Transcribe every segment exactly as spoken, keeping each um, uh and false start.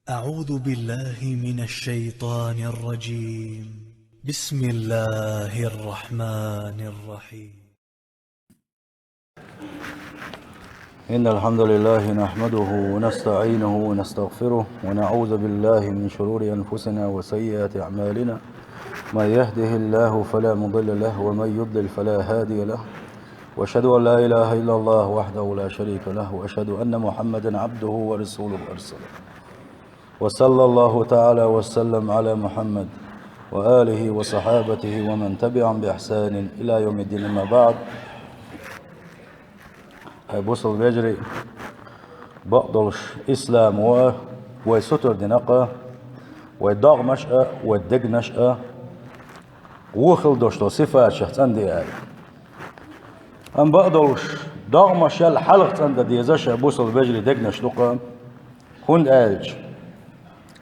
أعوذ بالله من الشيطان الرجيم. بسم الله الرحمن الرحيم. إن الحمد لله نحمده ونستعينه ونستغفره ونعوذ بالله من شرور أنفسنا وسيئات أعمالنا. من يهده الله فلا مضل له ومن يضلل فلا هادي له. وأشهد أن لا إله إلا الله وحده لا شريك له وأشهد أن محمدا عبده ورسوله أرسله. وصلى الله تعالى وسلم على محمد وآله وصحابته ومن تبعهم بإحسان إلى يوم الدين، أما بعد. Ай, бусалба вежарий, бакъдолуш ислам ва вай сутара динах а, вай догӀмаш а, вай дегнаш а вохалла долуш долу сифаташах цӀанде аьлла. Амма бакъдолуш догӀмаш ял хьалха цӀандан дезаш а бусалба вежарий дегнаш дукха, хӀунда аьлча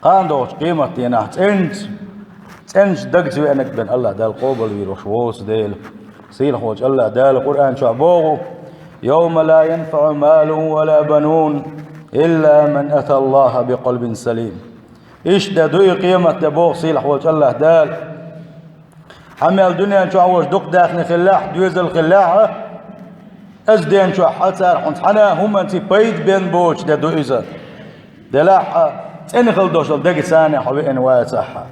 кхана догӀучу къематдийнахь цӀенца, цӀеначу дагца веанарг бен АллахӀ Дала къобалвийр ваш воцу дела. Сийлахьволчу АллахӀ Дала Къуръан чохь боху: «Йовма ла янфаӀу малун ва ла банун, илла ман аталлахӀа бикъалбин салим». Иштта де ду и къематде боху сийлахьволчу АллахӀ Дала. Хьан мел дуьнен чохь ваш дукха даьхни хиллехь, доьзал хиллехь а, аса ден чохь хьа цара хьуна цхьана а хӀуманций пайда бен боцуш де ду иза. Делахь а, цӀена хила долуш долу дег царна хьо веана вацахь а.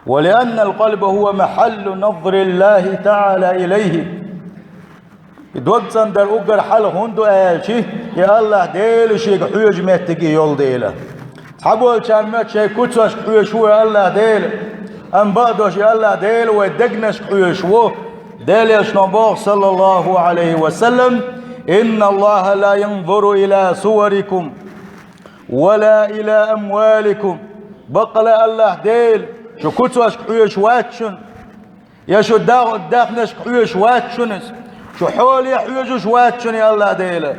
ولأن القلب هو محل نظر الله تعالى إليه. И дог цӀандар уггар хьалха хӀунда ду аьлча, и АллахӀ Дела шега хьоьжу меттиг и йолу дела. Цхьаболчарна моьтту шайн куьцашка хьоьжуш ву и АллахӀ Дела, амма бакъдолуш и АллахӀ Дела вай дегнашка хьоьжуш ву. Делан Элчано боху, саллаллахӀу Ӏалайхи ва саллам: «Инна АллахӀа ла янзуру ила суварикум ва ла ила амваликум». Баккъала АллахӀ Дела шу куьцашка хьоьжуш вац шуна, я шу да-, даьхнашка хьоьжуш вац шуна иза, шу хьоле хьоьжуш вац шуна и АллахӀ Дела.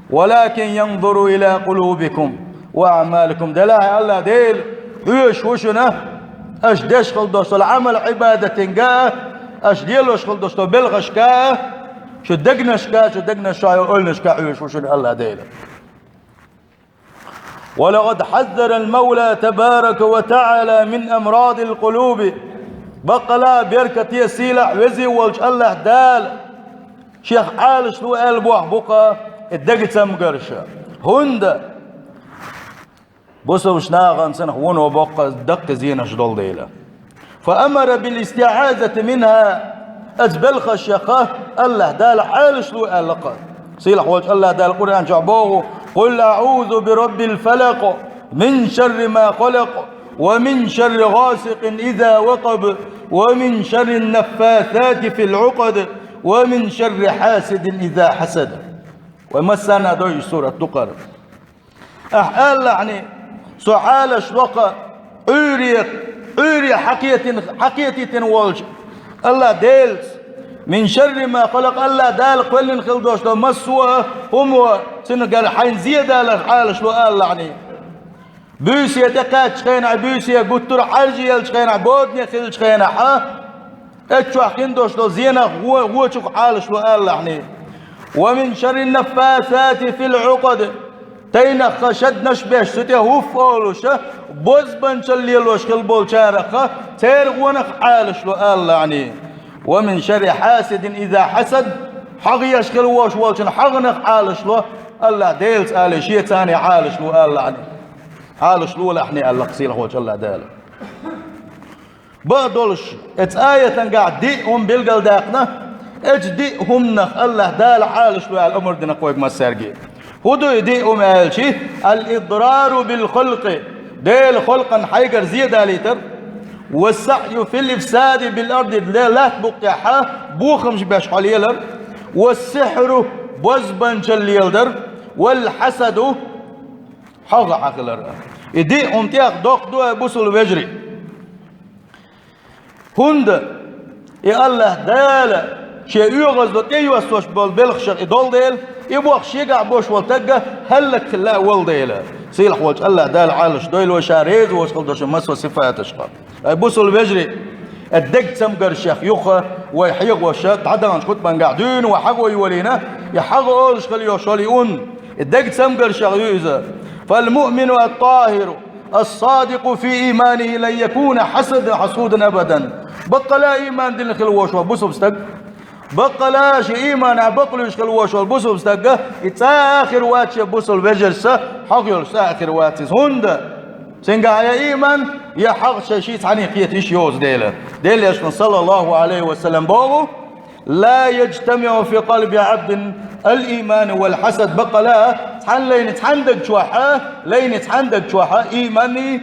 «Валакин янзуру ила къулубикум ва аъмаликум». Делахь и АллахӀ Дела хьоьжуш ву шуна, аша деш хила долуш долу Ӏамал-Ӏибадатинга а, аша лелош хила долуш долу белхашка а, шу дегнашка а, шу дегнаш чохь йолу ойланашка а хьоьжуш ву шуна АллахӀ Дела. «Ва лакъад хьаззара ал-Мавла табарака ва таӀала мин амрадил къулуби». Баккъала беркате, сийлахь, веза волчу АллахӀ Дала шех Ӏалаш ло аьлла боху бу-кх и дег цамгараша. ХӀунда? Бусалба нахана цунах вуно боккха даккхий зенаш долу дела. «Фа амара бил истиӀазати минхӀа». Оцу белхашех АллахӀ Дала Ӏалаш ло аьлла-кх. Сийлахь волчу АллахӀ Дала Къуръан чохь боху: «Къул аӀузу би раббил фалакъ, мин шарри ма халакъ, ва мин шарри гӀасикъин иза вакъаб, ва мин шарри наффасати фил Ӏукъад, ва мин шарри хьасидин иза хьасад». Вай массарна а дойуш сурат ду-кх хӀара. Ахь алалахьний, со Ӏалаш ло-кх Ӏуьйре, Ӏуьйре хьакхетина, хьакхетийтина волчу АллахӀ Делаца. Мин шарри ма халакъ, АллахӀ Дала кхоьллина хила долуш долу массо а хӀума, цуьнан гара хьайна зен даларх Ӏалаш ло алалахьний. Буьйсе тӀекхаьччу хенахь, буьйсе гуттар а Ӏаьржа еллачу хенахь, бодане хиллачу хенахь, а? Эццахь хин долуш долу зенах во-, вочух Ӏалаш ло алалахьний. Ва мин шарри наффасати фил Ӏукъад. Тайнахха шаднаш беш, цу тӀе хӀуфф олуша, бозбанчалла лелош хила болчарахха, церан вонах Ӏалаш ло алалахьний. Ва мин шарри хьасидин иза хьасад. ХьагӀ еш хила вош волчун хьагӀанах Ӏалаш ло, АллахӀ Делаца алий, шеца а Ӏалаш ло алалахьний. Ӏалаш лолахьний, аьлла-кх сийлахь волчу АллахӀ Дала. Бакъдолуш, эцу аятангахь диъ хӀума билгалдаьккхина, эцу диъ хӀуманах АллахӀ Дала Ӏалаш ло аьлла омра дина-кх вайга массаьрга. ХӀун ду и диъ хӀума аьлча, ал-идрару бил халкъи, Делан халкъана хьайгара зен далийтар, ва саъю фил ифсади бил арди, ле-, лаьтта букъехьа бохамаш беш хьо лелар, ва сихьру, бозбанчалла леладар, вал хьасаду, хьагӀ хьан хилар. И диъ хӀума тӀех доккха ду, ай бусалба вежарий. ХӀунда и АллахӀ Дала шен оьгӀазло тӀейоссош болу белхашах и долу дела, и боху шегахь бош волу тагга хӀаллакьхилла а волу дела. Сийлахь волчу АллахӀ Дала Ӏалаш дойла вай ша реза воцу хила долчу массо а сифаташка. Ай бусалба вежарий, и дег цамгаршех юха вай хьехоша дӀадаханчу хутбангахь дуьйна вай хьагӀо йолийна, и хьагӀ олуш хила йолуш йолу и ун, и дег цамгаршех ю иза. فالمؤمن الطاهر الصادق في إيمانه لن يكون حسد حسود أبدا. Баккъала иман дина хила волуш ван бусалба стаг. Баккъала шен иманехь бакълуьйш хила волуш волу бусалба стаг, и цкъа а хир вац шен бусалба вежаршца хьагӀ йолуш, цкъа а хир вац иза. ХӀунда? Цуьнгахь я иман, я хьагӀ шайн шиъ цхьаьна кхета йиш йоцу дела. Делан Элчано, саллаллаху Ӏалайхи ва саллам, боху: «لا يجتمع في قلب عبد الإيمان والحسد». Баккъала цхьана лайна цхьана даг чохь а, лайна цхьана даг чохь а иман а,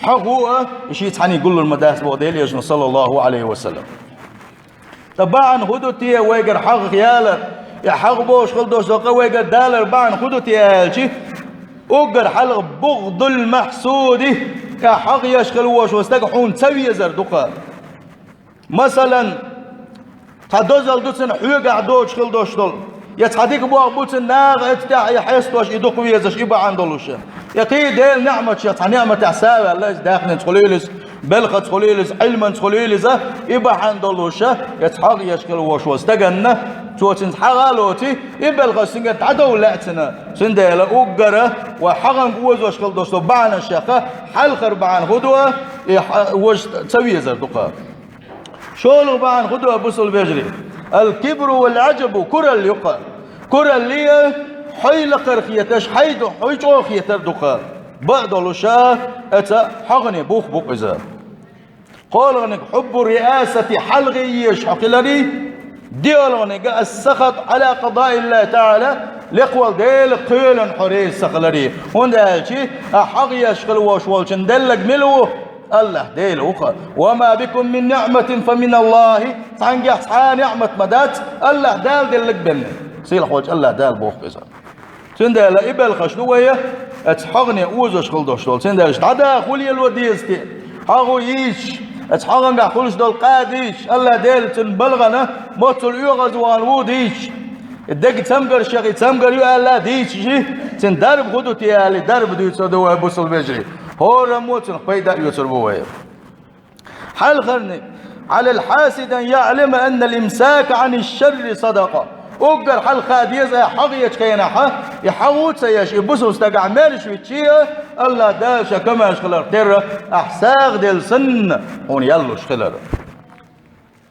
хьагӀ а, и шиъ цхьаьна гуллур ма дац боху Делан Элчано, саллаллаху Ӏалайхи ва саллам. Ткъа бахьана хӀун ду те вайгара хьагӀ ялар? И хьагӀ бохуш хила долуш долу къа вайгара далар бахьана хӀун ду те аьлча, уггар хьалха بغض المحسود, и хьагӀ еш хила волуш волу стаг хьуна ца везар ду-кха. Масалан, цхьа дозалла ду цуьнан хьоьгахь доцуш хила долуш долу, я цхьа дика болх бу цуьнан наха эцна тӀехь и хьестош, и дукха везаш, и бахьана долуш. Я кхин а Делан неӀматех цхьа неӀматехь са а ваьлла, иза даьхнинца хуьлийла иза, белхаца хуьлийла иза, Ӏилманца хуьлийла иза, и бахьана долуш, я цхьа хьагӀ еш хила волуш волу стаганна, цо цуьнца хьагӀ а лоций, и белхаш цуьнгара дӀадовла лаьа цуьнан. Цундела уггара вай хьагӀанга озош хила долуш долу бахьанашех хьалхара бахьана хӀун ду, и хьа-, важа ца везар ду-кха. ШолгӀа бахьана хӀун ду, бусалба вежарий? الكبر والعجب, куралла ю-кха. Куралле а, хьой лакхара хеташ, хьай ду, хьой чӀогӀа хетар ду-кха. Бакъдолуш а, эца хьагӀане бух бу-кх иза. КхоалгӀаниг حب الرئاسة, хьалхе езаш хьо хиларий, диалгӀаниг السخط على قضاء الله تعالى, лекха волу Делан кхелана хьо реза ца хиларий. ХӀунда аьлча а хьагӀ еш хила волуш волчун деллаг мила ву? АллахӀ Дела ву-кха. «وما بكم من نعمة فمن الله». Цхьаьнгахь цхьа а неӀмат ма дац, АллахӀ Дала деллаг бен. Сийлахь волчу АллахӀ Дала боху иза. Цундела и белхаш ду вай, эца хьагӀане озош хила долуш долу. Цундела дӀадахула лело деза те. ХьагӀо йийцаш, эца хьагӀангахь хуьлуш долу къа дийцаш, АллахӀ Дела цуьнан балгӀана моццул оьгӀазвахана ву дийцаш. И дега цамгаршех и цамгар ю аьлла дийцаш, цуьнан дарба хӀун ду те аьлла, дарба дуьйцур ду вай, бусалба вежарий. ХӀораммо цунах пайда а оьцур бу вай. Хьалхарниг: «على الحاسد أن يعلم أن الإمساك عن الشر صدقة». Уггар хьалха деза а хьагӀ ечу хенахь, и хьагӀ ца еш, и бусалба стагахь маьрша виччи а, АллахӀ Дала ша комаьрша хиларх терра, ахь сагӀа делла санна, хьуна ял луш хилар.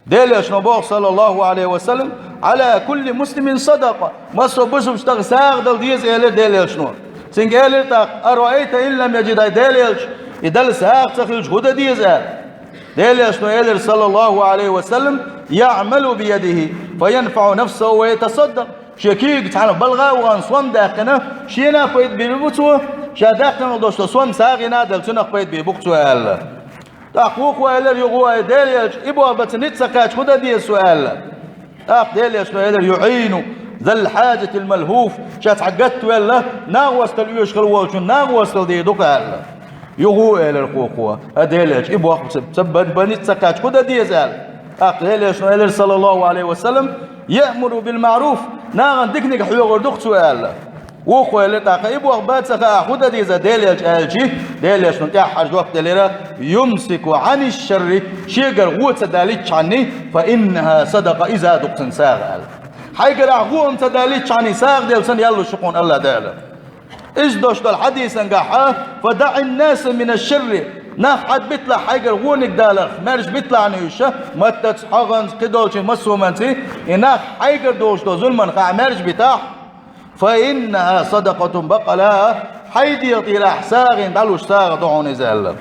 Делан Элчано боху, саллаллаху Ӏалайхи ва саллам: «على كل مسلم صدقة». Массо а бусалба стага сагӀа дала деза, элира Делан Элчано. Цуьнга элира тӀаккха: «أرأيت إن لم يجد», ай Делан Элча, и дала сагӀа ца хилча, хӀун дан деза аьлла? Делан Элчано элира, саллаллаху Ӏалайхи ва саллам: «يعمل بيده فينفع نفسه ويتصدق». Шен куьйга цхьаьна балгӀа а вахана, сом даьккхина, шена а пайда бийр бу цо, ша даьккхина долуш долу сом сагӀина а дала, цунах пайда бийр бу-кх цо аьлла. ТӀаккха вукхо элира юха: «Ай Делан Элча, и бохург бац, ницкъ ца кхаьчча хӀун дан деза со?» аьлла. ТӀаккха Делан Элчано элира: «يعين ذا الحاجة الملهوف». Ша цхьа гатвелла, нахвастал оьшуш хила волчун нахвастал дийр ду-кх аьлла. Юха элира кхо: «ХӀа, Делан Элча, и бохург ца, ца бан, бан ницкъ ца кхаьчча хӀун дан деза?» аьлла. ТӀаккха Делан Элчано элира, саллаллаху Ӏалайхи ва саллам: «يأمر بالمعروف», нахана диканиг хьоьхур ду-кх цо аьлла. Вукхо элира тӀаккха: «И бохург бан ца хаьа, хӀун дан деза, Делан Элча?» аьлча, Делан Элчано тӀаьххьара жоп делира: «يمسك عن الشر», шегара гӀо ца далийчхьана, «فإنها صدقة», иза а ду-кх цуьнан сагӀа аьлла. Хьайгара ахь гӀо ца далийчхьана, сагӀа делла санна ял луш ю хьуна АллахӀ Дала. Иза долуш долу хьадисангахь: «فدع الناس من الشر», нах хьайга битлахь, хьайгара гӀониг даларх, маьрша битлахь уьш, маттаца, хьагӀанца, кхидолчу массо а хӀуманца, и нах хьайгара долуш долу зуламан хаа маьрша битахь, «فإنها صدقة», баккъала, хьайн дегӀан тӀера ахь сагӀина дӀалуш сагӀа ду хьуна иза аьлла.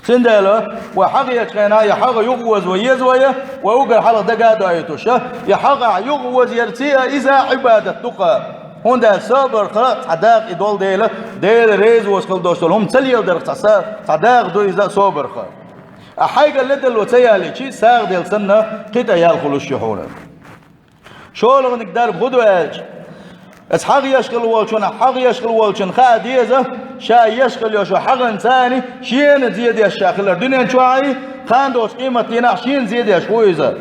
Цундела вай хьагӀ ечу хенахь, я хьагӀ юхаозо еза вай, вай уггар хьалха дага а доуьйтуш, я хьагӀ ахь юхаоза ярций а, иза а Ӏибадат ду-кха. ХӀунда аьлча собарх цхьа дакъа и долу дела, Дела реза воцу хила долуш долу хӀума ца леладарх цхьа са, цхьа дакъа ду иза а собарх. Ахь хьайгара ледарло ца ялийча, сагӀа делла санна, кхин тӀе ял хуьлуш ю хьуна. ШолгӀаниг дарба хӀун ду аьлча, эца хьагӀ еш хила волчунна, хьагӀ еш хила волчунна хаа деза, ша еш хила йолчу хьагӀанца а шена зен деш ша хилар дуьнен чохь а, кхана долчу къематдийнахь шена зен деш ву иза.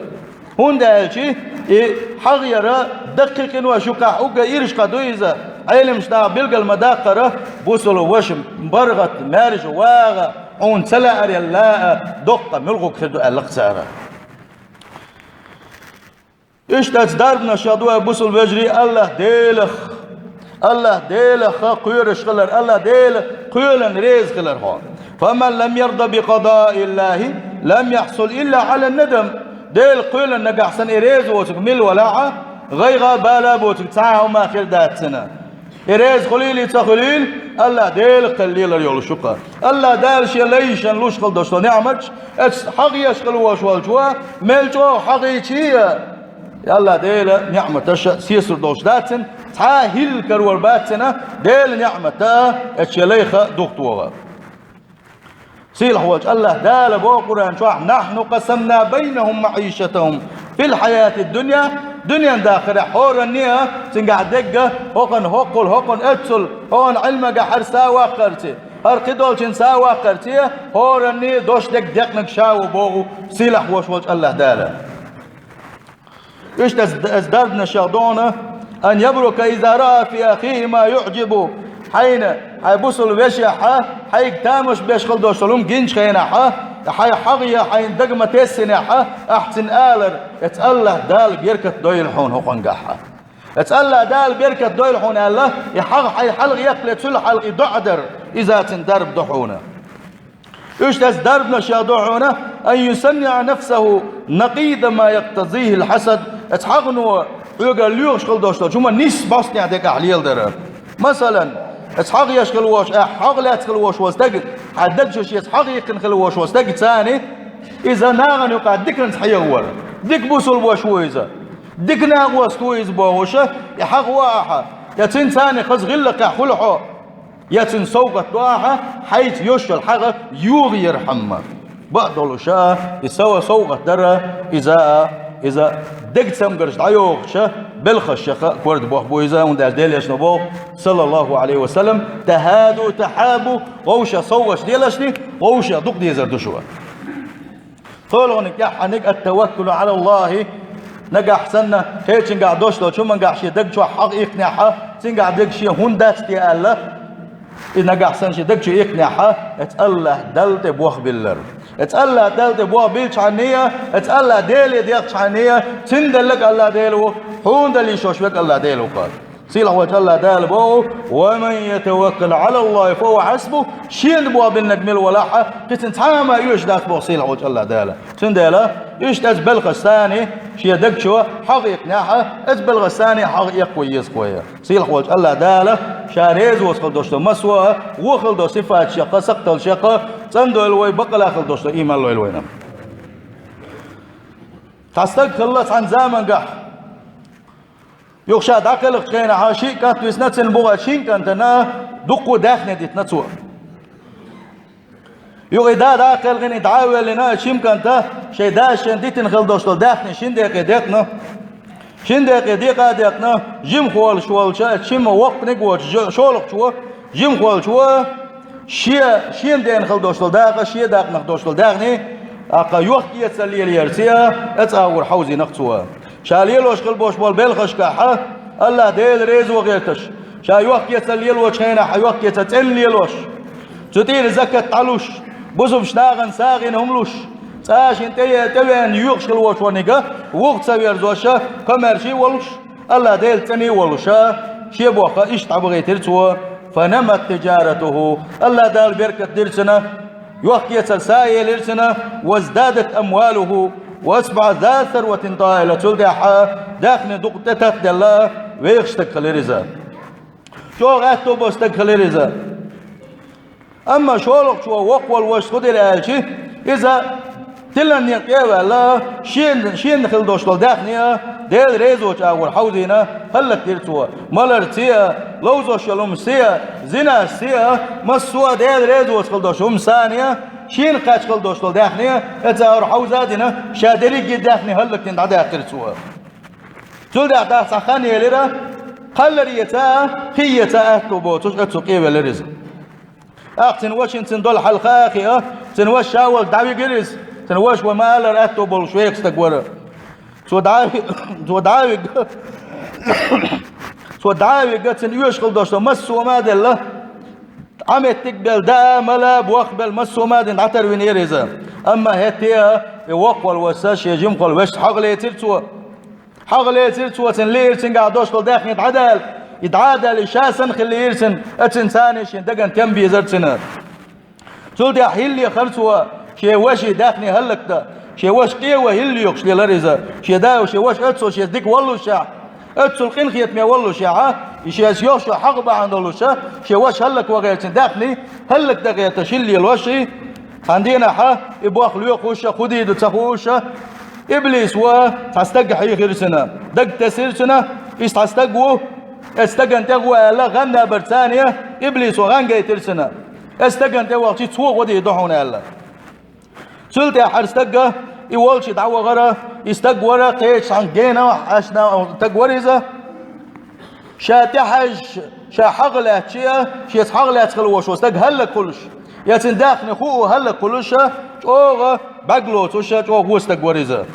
ХӀунда аьлча и хьагӀ яр даккхий къинош юкъахь уггар ирча кхаъ ду иза. Ӏеламчу наха билгал ма-даккхара, бусалба ваша паргӀат, маьрша вагӀа, хьуна ца лаарал лаа, доккха муьлххачу хир ду аьлла-кх цара. Иштта оцу дарбанашах ду, ай бусалба вежарий, АллахӀ Делах АллахӀ Делах кхоьруш хилар, АллахӀ Делан кхелана реза хилар хьо. فمن لم يرض بقضاء الله لم يحصل إلا على الندم. Делан кхелана нагахь санна и реза воцург мила валахь а, гӀайгӀа а, бала а боцург цхьа а хӀума хир дац цунна. И реза хуьлийла, ца хуьлийла, АллахӀ Делах кхел лелар йолуш ю-кх. АллахӀ Дала Шен лайшна луш хила долуш долу неӀматаш, оцу хьагӀ еш хила волуш волчо мел чӀогӀа хьагӀ йича а, АллахӀ Делан неӀматаш сесар долуш дац цунна, цхьа а хӀилла карор бац цунна Делан неӀмат а, оцу шен лайх а духатоха. Сийлахь волчу АллахӀ Дала боху Къуръан чохь: نحن قسمنا بينهم معيشتهم في الحياة الدنيا. Дуьненан дахарехь хӀоранне а цуьнгахь дегга, хӀокхуьнан хӀоккхул, хӀокхуьнан оццул, хӀокхуьнан Ӏилманехь хӀара са ваккхарца, хӀара кхидолчун са ваккхарца, хӀоранне а дош дерг декънарг ша ву боху сийлахь волуш волчу АллахӀ Дала. Иштта ас, ас дарбанашех доху: أن يبرك إذا رأى في أخيه ما يعجبه. Хьайна, хьайн бусалба вешехь, хьайга тамаш беш хила долуш долу хӀума гинчу хенахь, хьайн хьагӀ ян хьайна дага ма-тессинехь, ахь цунна алар: «Эца АллахӀ Дала беркат дойла хьуна хӀокхуьнгахь». «Эца АллахӀ Дала беркат дойла хьуна», — аьлла, и хьагӀ хьайн хьалха яккхале, цул хьалха и доӀа дар, иза цуьнан дарба ду хьуна. Иштта ас дарбанашех ду хьуна: أن يصنع نفسه نقيض ما يقتضيه الحسد. Эца хьагӀо хьоьгара лоьхуш хила долуш долчу хӀуманна нийса бӀостанехь дерг ахь леладар. Масалан, эца хьагӀ еш хила волуш, ахь хьагӀ лаьцна хила волуш волу стаг, хьайн даг чу шеца хьагӀ йикхина хила волуш волу стаг царна, иза нахана юкъахь диканца хьехавар, дика бусалба ваша ву иза, дика накъост ву иза бохуш, и хьагӀ ву ахьа, я цуьнан царна хаза гӀиллакхехь хуьлу хьо, я цуьнан совгӀат до ахьа, хьайца йолуш йолу хьагӀ юха яр хьамма. Бакъдолуш а, и сов-, совгӀат дара, иза а, иза дег цамгарш дӀайохучу белхашех а корта боху бу иза, хӀунда аьлча Делан Элчано боху, саллаллаху Ӏалайхи ва саллам: «تهادوا تحابوا», вовшех совгӀаташ делашний, вовшех дукха дезар ду шу. ТолгӀаниг, яххьаниг: «التوكل على الله». Нагахь санна, кхечуьнгахь дош долчу хӀумангахь шен даг чохь хьагӀ иккхинехь, цуьнгахь дерг шен хӀунда дац те аьлла, и нагахь санна шен даг чу иккхинехь, эца АллахӀ Далла тӀе бохбиллар. Эца АллахӀ Далла тӀе бохбиллачхьанне а, эца АллахӀ Деле дехчхьанне а, цуьнан деллаг АллахӀ Дела ву, хьуна дала йиш йолуш верг АллахӀ Дела ву-кх. Сийлахь волчу АллахӀ Дала боху: «ومن يتوكل على الله فهو حسبه». Шена бохбиннарг мила валахь а, кхин цхьа а хӀума оьшуш дац боху сийлахь волчу АллахӀ Дала. Цундела, иштта эца белхаш санна, шен даг чу хьагӀ иккхинехь, эца белхаш санна хьагӀ эккхо еза кхо я. Сийлахь волчу АллахӀ Дала Ша реза воцу хила долуш долу массо а, вон хила долу сифаташех а, сакхталшех а цӀандойла вай, бакъала хила долуш долу ийман лойла вайна. Цхьа стаг хилла цхьана замангахь. Юха ша дӀакхелхачу хенахь, шиъ кӀант висна, цуьнан бухахь шина кӀантана дуккха а даьхни дитина цо. Юха и да дӀакхелхина, и дӀа а воьллина, шина кӀанта шайн дас шен дитина хила долуш долу даьхни шина декъе декъна. Шина декъе декъа а декъна, жимахволуш волчу, шимма воккханиг а воцуш, жо-, шолгӀачо, жимахволчо, шен, шена дена хила долуш долу дакъа, шен дакъанах долуш долу даьхни, тӀаккха йохк-эцар лелаярца, эца агӀор хьовзийна-кх цо. Ша лелош хила болуш болу белхашкахь, АллахӀ Дела резо гӀерташ, ша йохк-эцар лелочу хенахь, йохк-эцар цӀена лелош, цу тӀера закат дӀалуш, бусалба нахана сагӀина хӀума луш, цкъа шен тӀе-, тӀевеана йоькъуш хила волуш верг а, вуха ца верзош, комаьрша а волуш, АллахӀ Дела цӀена а волуш, шен бохам иштта дӀабахийтира цо. «فنمت تجارته». АллахӀ Дала беркат дира цуьнан, йохк-эцар са а елира цуьнан, «وازدادت أمواله وأصبح ذا ثروة طائلة». Цул тӀаьхьа даьхни дукха тӀетаттаделла, вехаш стаг хилира иза. ЧӀогӀа аьтто болу стаг хилира иза. Амма шолгӀачо, воккхаволу вашас хӀун дира аьлча, иза тиланна тӀе а ваьлла, шена, шена хила долуш долу даьхни а Дела резочу агӀор хьовзийна, хӀаллакдира цо. Маларца а, ловзош йолу хӀумаца а, зинашца а, массо а Дела резоца хила долуш хӀума санна а, шена кхаьчна хила долуш долу даьхни а эца агӀор хьовза а дина, ша дерриге а даьхни хӀаллакдина дӀадаьккхира цо. Цул тӀаьхьа цхьа хан елира, кхаллар эца а, хи эца а аьтто боцуш, оццул къевелира иза. ТӀаккха цуьнан вашина цуьнан долу хьал хаа а хиъна, цуьнан ваша ша волчу дӀавигира иза. Цуьнан ваша ван ма-аллара аьтто болуш вехаш стаг вара. Цо дӀа а ви-, цо дӀа а вигна, цо дӀа а вигна, цуьнан оьшуш хила долуш долу массо а хӀума а делла, Ӏаметтиг а белла, даа а, мала а, бох а белла, массо а хӀума а дина дӀатарвинера иза. Амма хӀетте а и воккхаволу вашас шен жимахволу вешца хьагӀ лецира цо. ХьагӀ лецира цо, цуьнан лиира цуьнгахь долуш долу даьхни дӀадала. И дӀа а даьлла, ша санна хилла йира цунна, а цуьнан царна шен дагана тем безара цуьнан. Цул тӀаьхьа хӀилла хилла цо шен вешин даьхни хӀаллакдан, шен ваша къе ван хӀилла йохуш лелара иза. Шен да, шен ваша оццул шеца дика воллушехь, оццул къинхетаме воллушехь, и шеца йолуш йолу хьагӀ бахьана долуш, шен ваша хӀаллакван гӀертачун даьхни хӀаллакдан гӀерташ хӀилла лелош и. Цхьана дийнахь и боху лоьхуш, хӀун дийр ду ца хууш, иблис ван цхьа стаг хьийхира цуьнан, дагатесира цуьнан, иза цхьа стаг ву, оцу стагана тӀе гӀо аьлла, гӀан а бара царна, иблис ван гӀан гайтира цуьнан. Оцу стагана тӀе вахча, цо гӀо дийр ду хьуна аьлла. Цул тӀаьхьа хӀара стаг, и волчу дӀавахара, и стаг вара, кхечу цхьана генахь, Ӏаш стаг вара иза. Ша тӀехьаьжча, ша хьагӀ лаьцча, шеца хьагӀ лаьцна хилла волуш волу стаг хӀаллакьхуьлуш, я цуьнан даьхни хуу хӀаллакьхуьлуш, чӀогӀа бӀаьрг лоцуш, чӀогӀа вон стаг вара иза.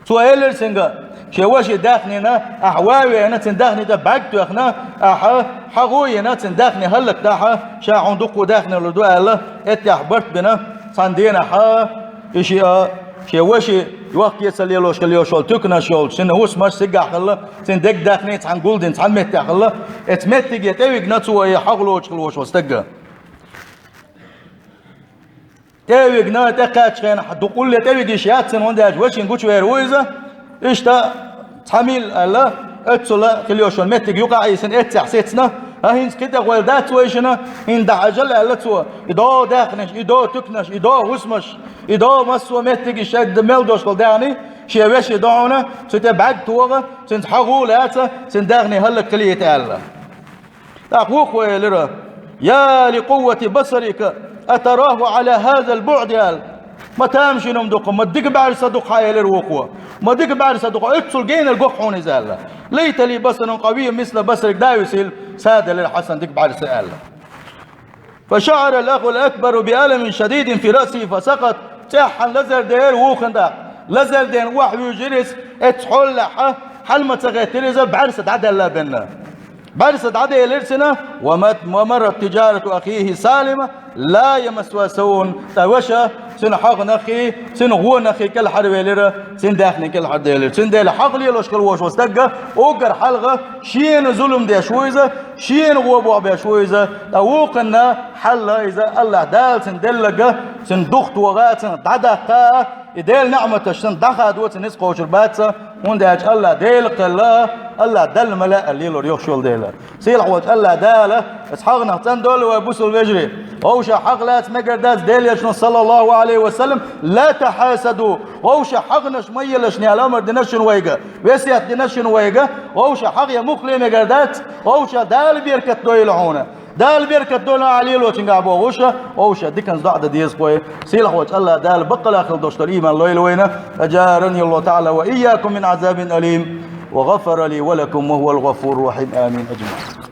Цо элира цуьнга, шен вешин даьхнина ахь ван а веана, цуьнан даьхни тӀе бӀаьрг тоьхна, ахь хьагӀ а йина, цуьнан даьхни хӀаллакдахь, ша хьуна дуккха даьхни лур ду аьлла, эттехь барт бина, цхьана дийнахь и шиъ а, шен вешин йохке ца лелош хилла йолуш йолу туьканаш йолчу цуьнан хӀусамаш цигахь хилла, цуьнан дегдаьхни цхьаьна гулдина цхьана меттехь хилла, оцу меттиге тӀевигна цо и хьагӀ лоцуш хилла волуш волу стаг. ТӀе а вигна, тӀекхаьчча хенахь, дукха улле тӀе вигиш яц цуьнан, хӀунда аьлча вешин гучувер ву иза. Иштта цхьа милла аьлла, оццул хилла йолу меттиг юкъа а Ӏийсина, эццехь сецна, а хӀинца кхин тӀе гӀойла дац вайшинна, хӀинца дӀахьажал аьлла цо. И догӀу даьхнаш, и догӀу туькнаш, и догӀу хӀусамаш, и догӀу массо а меттигаш шайга мел долуш долу даьхни, шен вешин догӀуна, цу тӀе бӀаьрг тогӀа, цуьнца хьагӀ а лаьца, цуьнан даьхни хӀаллакьхилийта аьлла. ТӀаккха вукхо элира: «Я ли къуввати басарика, атараху Ӏала хазал буӀди», – аьлла. «Ма тамашийна хӀума ду-кх, ма дика бӀаьрса ду-кх хьан», – элира вукхо. «Ма дика бӀаьрса ду-кх, оццул генара го-кх хьуна иза», – аьлла. «Лайта ли басаран къавиййан мисла басарик», – Дауьд сийла, «Са делира хьан санна дика бӀаьрса», – аьлла. «Фа шаӀара ал-ахул акбару би аламин шадидин фи раъсихи фа сакъат». ЦӀеххьана лазар дера вукхунна тӀаккха. Лазар дена охьавуьйжира иза, эццахь хьолахь, хьала ма ца гӀеттира иза, бӀаьрса дӀадаьлла бенна. БӀаьрса дӀаделира цуьнан, ва мат-, ва маррат тиджарату ахихи салима, ла ямассуха савун. Ткъа ваша цуьнан хьагӀнаххий, цуьнан гӀонаххий кӀелхьарвелира, цуьнан даьхни кӀелхьарделира. Цундела хьагӀ лелош хилла волуш волу стаг уггар хьалха шена зулам деш ву иза, шена гӀо бохбеш ву иза, ткъа вукхунна хьал иза АллахӀ Дала цунна делларг, цунна духатоха, цунна дӀадаккха, и Делан неӀматаш цунна дӀахадо, цунна ницкъ кхочур бац, хӀунда аьлча АллахӀ Дела кхелла, АллахӀ Далла ма лаьа лелор йохуш йолу дела. Сийлахь волчу АллахӀ Дала оцу хьагӀнах цӀандолу вай, бусалба вежарий, вовшах хьагӀ лаца мегар дац, Делан Элчано, саллаллаху Ӏалайхи ва саллам, «Ла тахьасаду», вовшах хьагӀнаш ма елаш аьлла амар дина шуна вайга, весет дина шуна вайга, вовшах хьагӀ ян муххале мегар дац, вовшах Дала беркат дойла хьуна. Дала беркат дойла ахь лелочуьнгахь бохуш, вовшах диканца доӀа дан деза вай. Сийлахь волчу АллахӀ Дала баккъалла хила долуш долу ийман лойла вайна. Ажарани Аллаху таӀала ва ийякум мин азабин алим, ва гӀафара ли ва лакум, ва хӀувал гӀафуру рахим. Амин. Аджмаин.